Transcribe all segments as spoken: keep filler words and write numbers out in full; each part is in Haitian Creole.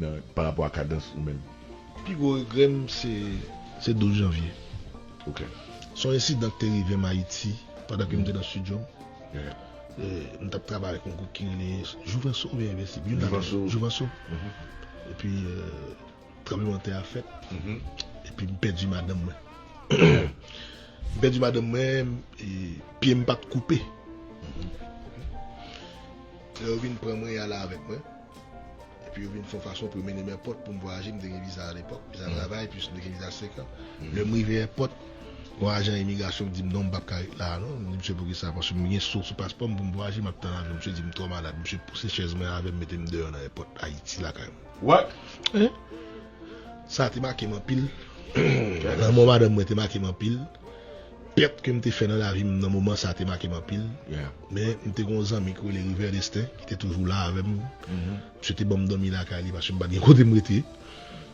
Nan, pa rapò a kadans ou menm? Pi gwo regrè m, se, se douz janvye. Ok. Se yon ensidan ki te rive m Ayiti pandan ke m te nan estidyo m. Yeah. E, m t ap travay avèk yon gwoup ki rele Jouvenso oubyen Envensib, youn ladan yo. Jouvenso. Jouvenso. Mhm. Epi, e, tranblemanntè a fèt. Mhm. Epi m pèdi madanm mwen. M pèdi madanm mwen, e, pye m pa t koupe. Mhm. Lè yo vin pran mwen, y al avèk mwen. Epi yo vin fè yon fason pou yo mennen m èpòt pou m vwayaje. M te gen viza alepòk, viza travay, epi m te gen viza senk an. Lè m rive èpòt, yon ajan imigrasyon di m, "Non, m p ap ka ret la a non." M di, "Mesye, poukisa?" Paske m gen so sou paspò m pou m vwayaje, m ap tann avyon. Mesye di m twò malad. Mesye pouse chèz mwen avè m, mete m deyò nan èpòt Ayiti lakay mwen. What? Eh? Sa te make m anpil. Lanmò madanm mwen te make m anpil. Pèt ke m te fè nan lavi m nan moman sa a te make m anpil. Yeah. Men m te gen yon zanmi ki rele River Destin, ki te toujou la avè m. Mhm. Misye te ban m dòmi lakay li paske m pa t gen kote m rete.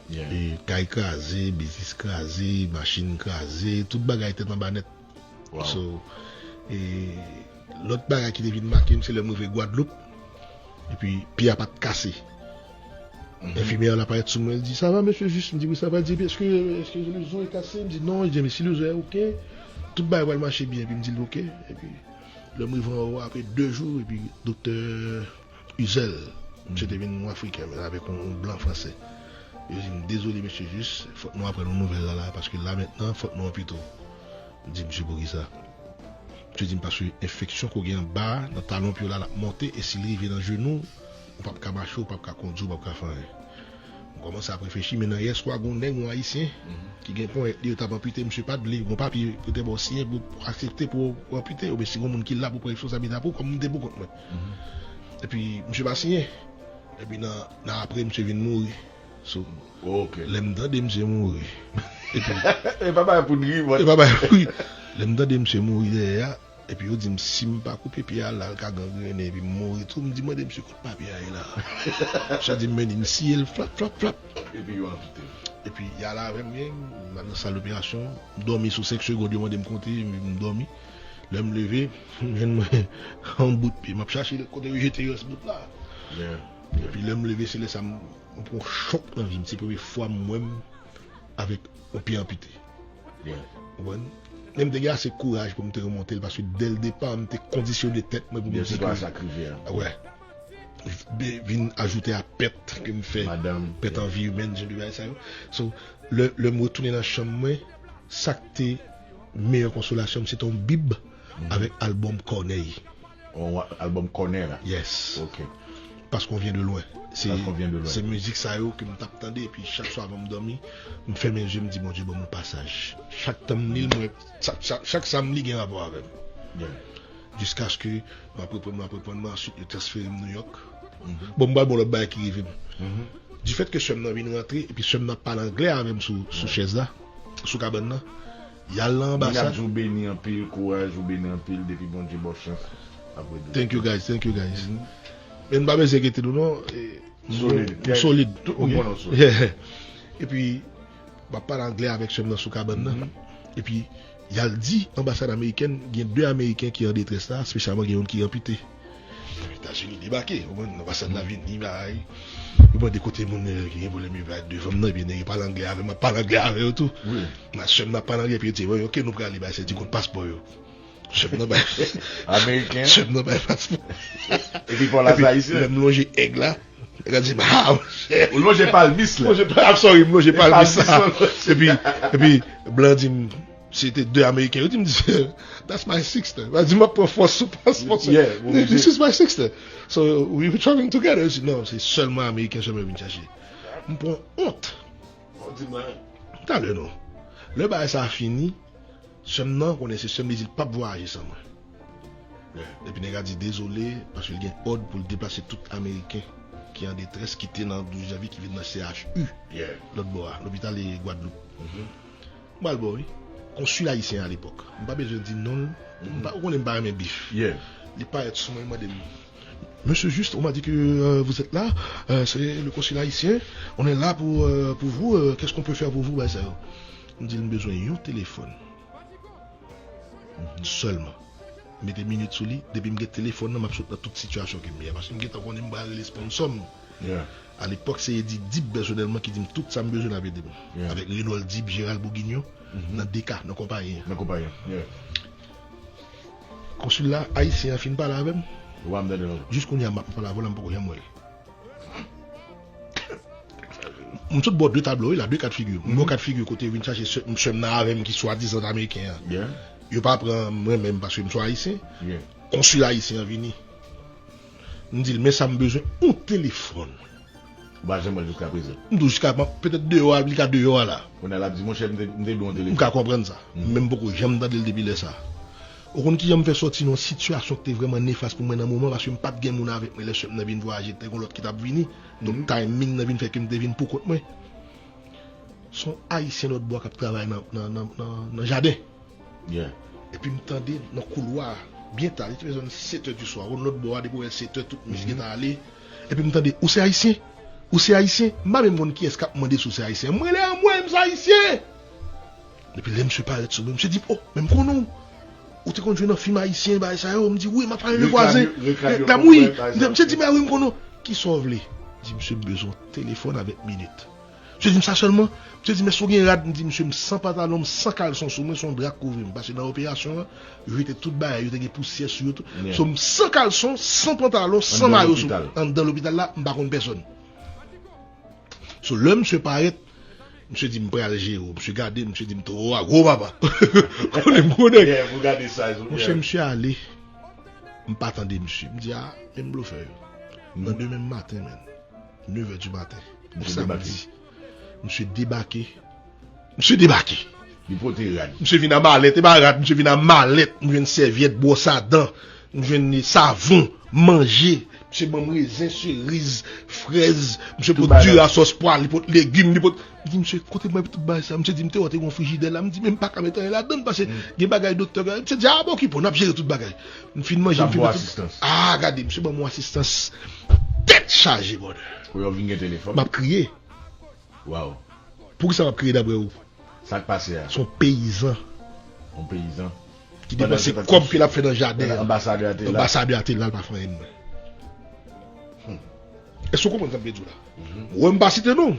Yeah. E kay kraze, biznis kraze, machin kraze, tout bagay tèt anba nèt. Wow. So, e lòt bagay ki te vin make m, se lè m rive Gwadloup, epi pye a pa t kase. Mhm. Enfimyè la parèt sou mwen, li di, "Ça va, monsieur Juste?" M di, "Oui, ça va." Li di, "Est-ce que, est-ce que le zo est cassé?" M di, "Non." Li di, "Mais si le zo est ok, tout bagay pral mache byen." Epi m di l, "Ok." Epi lè m rive anwo a, apre de jou, epi doktè Uzel, misye te vin yon Afriken, men avèk yon, yon blan fransè. Yo di m, "Dezole, mesye Jis, fòk nou aprann yon nouvèl la, la, paske la mentnan, fòk nou anpite w." M di, "Misye, poukisa?" Misye di m, "Paske enfeksyon ke w gen anba a, nan talon pye w la, l ap monte, e si l rive nan jenou w, ou p ap ka mache, ou p ap ka kondui, ou p ap ka fè anyen." M kòmanse ap reflechi, men nan yèswa, gen yon nèg, yon Ayisyen, ki gen ponyèt li, yo t ap anpite, misye pa t vle, gen yon papye yo te ba w siyen pou, pou aksepte pou w anpite, oubyen si gen yon moun ki la pou pran responsablite a pou w, kòm m te pou kont mwen. Epi, misye pa siyen. Epi nan, nan apre, misye vin mouri. So, ok, lè m tande misye mouri. Epi, e pa bagay pou n ri, mwen. E pa bagay pou ri. Lè m tande misye mouri dèyè a, epi yo di m, si m pa koupe pye a la, l ka gangrennen, epi m mouri tou. M di, mande misye kot papye a ye la. Misye di m, men li, m siye l, flap, flap, flap. Epi yo anpite. Epi y al avè m, m al nan sal operasyon, m dòmi sou senk segond, yo mande m konte, m, m dòmi. Lè m leve, m jwenn mwen yon bout pye. M ap chache kote yo jete rès bout la. Yeah. Epi lè m leve, se lè sa m, m pran yon chòk nan vi m. Se premye fwa m wè m avèk yon pye anpite. Yeah. Ou konprann? Men m te gen ase kouraj pou m te remonte l, paske dè l depa, m te kondisyone tèt mwen pou m di ke, a, wè. Be-, vin ajoute a pèt ke m fè, madanm, pèt an vi imèn, jan de bagay sa yo. So, lè, lè m retounen nan chanm mwen, sa k te meyè konsolasyon m, se te yon bib avèk albòm Kònèy. On albòm Kònèy la? Yes. Ok. Parce qu'on vient de loin. Se, parce qu'on vient de loin. Se mizik sa yo ke m t ap tande, epi chak swa avan m dòmi, m fèmen je m, m di, Bondye, ban m yon pasaj. Chak tan m li l, mwen, chak, chak, chak sa m li gen rapò avè m. Yeah. Jiskaske m ap reprann, m ap reprann, men answit yo transfere m Nouyòk. Mhm. Bon, m pral ba w lòt bagay ki rive m. Mhm. Difèt ke sè m nan vin rantre, epi sè m nan ap pale anglè avè m sou, sou chèz la, sou kabann nan, y al nan anbasad. Moun ap di w beni anpil, kouraj, ou beni anpil, depi Bondye ba w chans, ap ret. Thank you, guys, thank you, guys. Mhm. Men n pa bezwen enkyete nou, non. E, m solid. M solid. Tout moun konnen w solid. Yeah. Epi, m ap pale anglè avèk sè m nan sou kabann nan. Mhm. Epi, y al di anbasad amerikèn, gen de Ameriken ki an detrès la, espesyalman gen youn ki anpite. Etazini debake, ou konprann, anbasad la vini, bay. Yo mande kote moun, eh, ki gen pwoblèm yo va devan m nan, epi nèg yo pale anglè avè m, m ap pale anglè avè yo tou. Wi. Nan sè m nan ap pale anglè, epi yo di, "Wi, ok, nou prale, bay, se di kont paspò yo." Sè m nan bay. Ameriken. Sè m nan bay paspò. Epi pa w la, epi ayisyen, lè m lonje èg la, nèg la di m, "Ah, monchè." Ou lonje palmis la. Lonje pa-, I'm sorry, m lonje palmis la. Epi, epi, blan di m, se te de Ameriken. Yo di m, "That's my sixth." Yo di m, "M ap pran fòs sou paspò." Yeah, this is my sixth. So, we were traveling together. Yo di, "Non, se sèlman Ameriken sèlman vin chache." M pran ont. Talè non. Lè bagay sa fini, sè m nan, konnen se sè m, li di l p ap vwayaje san mwen. Epi nèg la di dezole, paske l gen òd pou l deplase tout Ameriken ki an detrès, ki te nan douz janvye, ki vin nan C H U, lòt bò a, lopital e Gwadloup. M pral bò, wi. Konsil ayisyen alepòk. M pa bezwen di non l. M pa, ou konnen m pa renmen bif. Li parèt sou mwen, li mande m, "Monsieur Juste, on m'a dit que, euh, vous êtes là. Euh, c'est le consul haïtien. On est là pour, euh, pour vous. Euh, qu'est-ce qu'on peut faire pour vous?" Bagay sa yo. M di l, "M bezwen yon telefòn." Sèlman. Mete minit sou li, depi m gen telefòn nan, m ap sot nan tout sitiyasyon ke m ye a. Paske m gentan konnen m pral rele sponsò m. Yeah. Alepòk, se Eddy Dib pèsonèlman ki di m tout sa m bezwen l ap ede m. Avèk Renold Dib, Gérald Bourguignon, nan D K, nan konpayi an. Nan konpayi an. Konsil la, ayisyen an fin pale avè m. Jis kounye a m ap pale avè w la, m poko janm wè l. M sot bò de tablo wi la, de ka d figi. M bò ka d figi kote yo vin chache sè m nan avè m ki swadizan ameriken an. Yo pa pran mwen menm paske m se ayisyen. Konsil ayisyen an vini. M di l, men sa m bezwen, yon telefòn. Ou pa janm wè l jiskaprezan. M di w jiska, petèt deyò a, li ka deyò a la. Kounye a l ap di, monchè, m te, m te dwe yon telefòn. M ka konprann sa. Men m poko janm tande l depi lè sa. Ou konn kijan m fè sòti nan yon sitiyasyon ki te vrèman nefas pou mwen nan moman, paske m pa t gen moun avèk mwen lè sè m nan vin vwayaje, te gen lòt ki t ap vini. Donk, timing nan vin fè ke m te vin poukont mwen. Se yon ayisyen lòt bò k ap travay nan, nan, nan, nan, nan jaden. Epi m tande nan koulwa a, byen ta, li te fè zòn sèt è di swa. Ou konn lòt bò a, depi w wè sèt è, tout mis gentan ale. Epi m tande, ou se ayisyen? Ou se ayisyen? M pa menm konn kiyès k ap mande si w se ayisyen. M rele anmwey, m se ayisyen! Epi lè misye parèt sou mwen, misye di m, oh, men m konnen w. Ou te konn jwe nan fim ayisyen, bagay sa yo. M di, wi, m ap pale de vwazen. Reklam, wi. Misye di m, a wi, m konnen w. Kisa w vle? M di, misye, m bezwen yon telefòn avèk minit. Misye di m sa sèlman. Misye di m, èske w gen rad? M di, misye, m san pantalon, m san kalson sou mwen, se yon dra k kouvri m. Paske nan operasyon an, yo jete tout bagay, yo te gen pousyè sou yo tou. So, m san kalson, san pantalon, san mayo sou mwen. Anndan lopital la, m pa konn pèsòn. So, lè misye parèt, misye di m pral jere w. Misye gade m, misye di m, toro a gwo papa. Konnen m gwo nèg. Monchè, misye ale. M pa tande misye. M di, a, menm blofè yo. Nan demen maten, menm. Nevè di maten. Samdi. Misye debake. Misye debake. Li pote rad. Misye vin a malèt. E pa rad, misye vin a malèt. M jwenn sèvyèt, bwòs a dan. M jwenn savon, manje. Misye ban m rezen, seriz, frèz. Misye pot diri a sòs pwa, li pot legim, li pot. M di, misye, kote m bay tout bagay sa? Misye di, m te wè w te gen yon frijidè la. M di, men m pa ka met anyen ladan l, paske gen bagay doktè ka. Misye di, a, bon, okipe w, n ap jere tout bagay. M fin manje, m fin fè tout. A, gade, misye ban m yon asistans. Tèt chaje, brother. Pou yo vin gen telefòn. M ap kriye. Waw. Poukisa m ap kriye daprè ou? Sa k pase a? Se yon peyizan. Yon peyizan. Ki depanse kòb ke l ap fè nan jaden an. Anbasadè a te la. Anbasadè a te la, l pa fè anyen mwen. Èske w konprann sa m vle di w la? Ou wè m pa site non.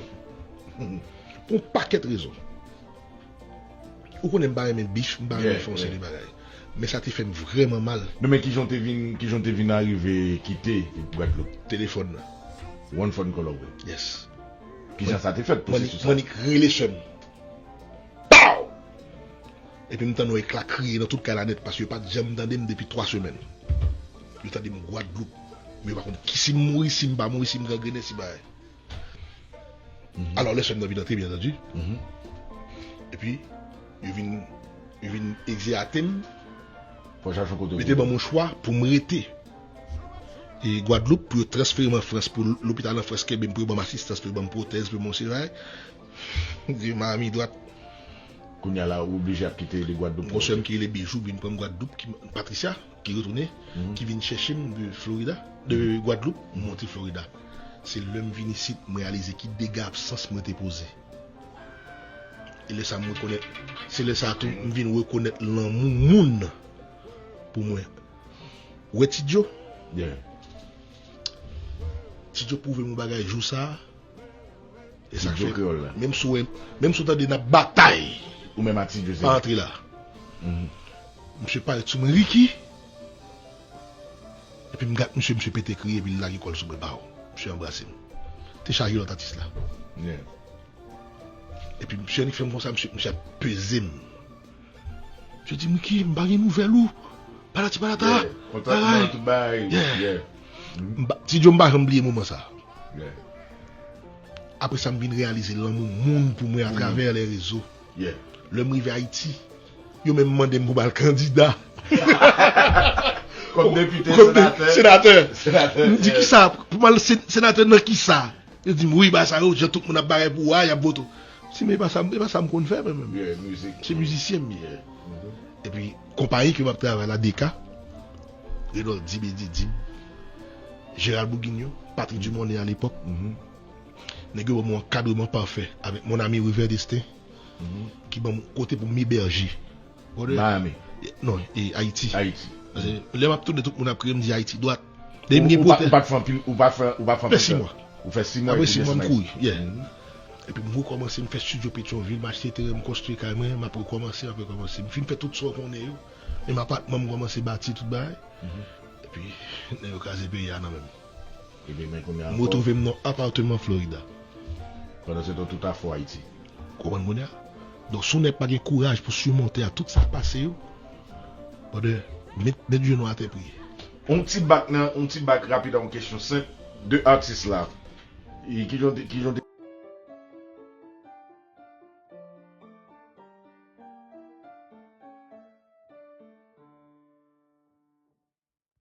Pou yon pakèt rezon. Ou konnen m pa renmen bif, m pa renmen fè yon seri de bagay. Men sa te fè m vrèman mal. Non, men kijan w te vin, kijan w te vin arive kite Gwadloup? Telefòn nan. One phone call away. Yes. Kijan sa te fèt, pwosesis la? M annik rele sè m. Pow! Epi m tande yon ekla kriye nan tout kay la nèt, paske yo pa t janm tande m depi twa semèn. Yo tande m Gwadloup. Men yo pa konn ki si m mouri, si m pa mouri, si m gangrene, si bagay. Alò, lè sè m nan vin antre, byen antandi. Epi, yo vin, yo vin egzeyate m. Fò chache yon kote. Yo te ban m yon chwa pou m rete e Gwadloup, pou yo transfere m an Frans, pou lopital an Frans kenbe m, pou yo ban m asistans, pou yo ban m pwotèz, pou yo ban m yon seri bagay. M di, mami dwat. Kounye a la, ou oblije ap kite de Gwadloup. Gon sè m ki rele Bijou, vin pran m Gwadloup, ki, Patricia, ki retounen, ki vin chèche m de Florida, de Gwadloup, m monte Florida. Se lè m vin isit, m reyalize ki dega absans mwen te poze. E lè sa m rekonèt, se lè sa tou, m vin rekonèt lanmou moun pou mwen. Ou wè Ti Djo? Ti Djo pwouve m yon bagay jou sa a. E sa k fè, menm si w, menm si w tande n ap batay. Ou menm a Ti Djo se. Pa antre la. Misye parèt sou mwen, Ricky. Epi m gad misye, misye pete kriye, epi l lage kò l sou mwen, baw. Misye anbrase m. Te chaje lòt atis la. Epi misye annik fè m konsa, misye, misye ap peze m. Misye di m, Ricky, m pa gen nouvèl ou. Patati patata. Kontantman, tout bagay. M pa, Ti Djo, m pa janm bliye moman sa. Apre sa, m vin reyalize lanmou moun pou mwen atravè lè rezo. Lè m rive Ayiti, yo menm mande m pou m al kandida. Kòm depite, senatè. Senatè. M di, kisa? Pou m al se-, senatè nan kisa? Yo di m, wi, bagay sa yo, jan tout moun ap bagay pou ou a, y ap vote w. M di, men e pa sa, e pa sa m konn fè, mwen menm. Se mizisyen m ye. Epi, konpayi ke m ap travay la, D K, Renold Dib, Eddy Dib, Gérald Bourguignon, Patrick Dumornay alepòk, nèg yo ban m yon ankadreman pafè avèk mon ami River Destin, ki ban m kote pou m ebèje. Miami. Non, e Ayiti. Ayiti. Paske lè m ap tounen, tout moun ap kriye, m di Ayiti dwat. Depi m gen pwotèz. Ou pa t fè anpil, ou pa t fè, ou pa t fè anpil tan. Fè sis mwa. Ou fè sis mwa Apre epi sis mwa m desann kouri, Ayiti. yeah. Epi m rekòmanse, m fè estidyo Petyonvil, m achte teren, m konstwi kay mwen, m ap rekòmanse, m ap rekòmanse. M fin fè tout sa w konnen yo. Menm apatman m kòmanse bati, tout bagay. Epi nèg yo kraze peyi a nan men m. Epi men kounye a M retwouve m nan apatman Florida. Pandan se tan tout afè Ayiti. Konprann kounye a? Donk, si w nèg pa gen kouraj pou simonte a tout sa k pase yo, brother, met, met jenou atè priye. On ti bak nan, on ti bak rapid a yon kesyon senp. De atis la. E ki jan, ki jan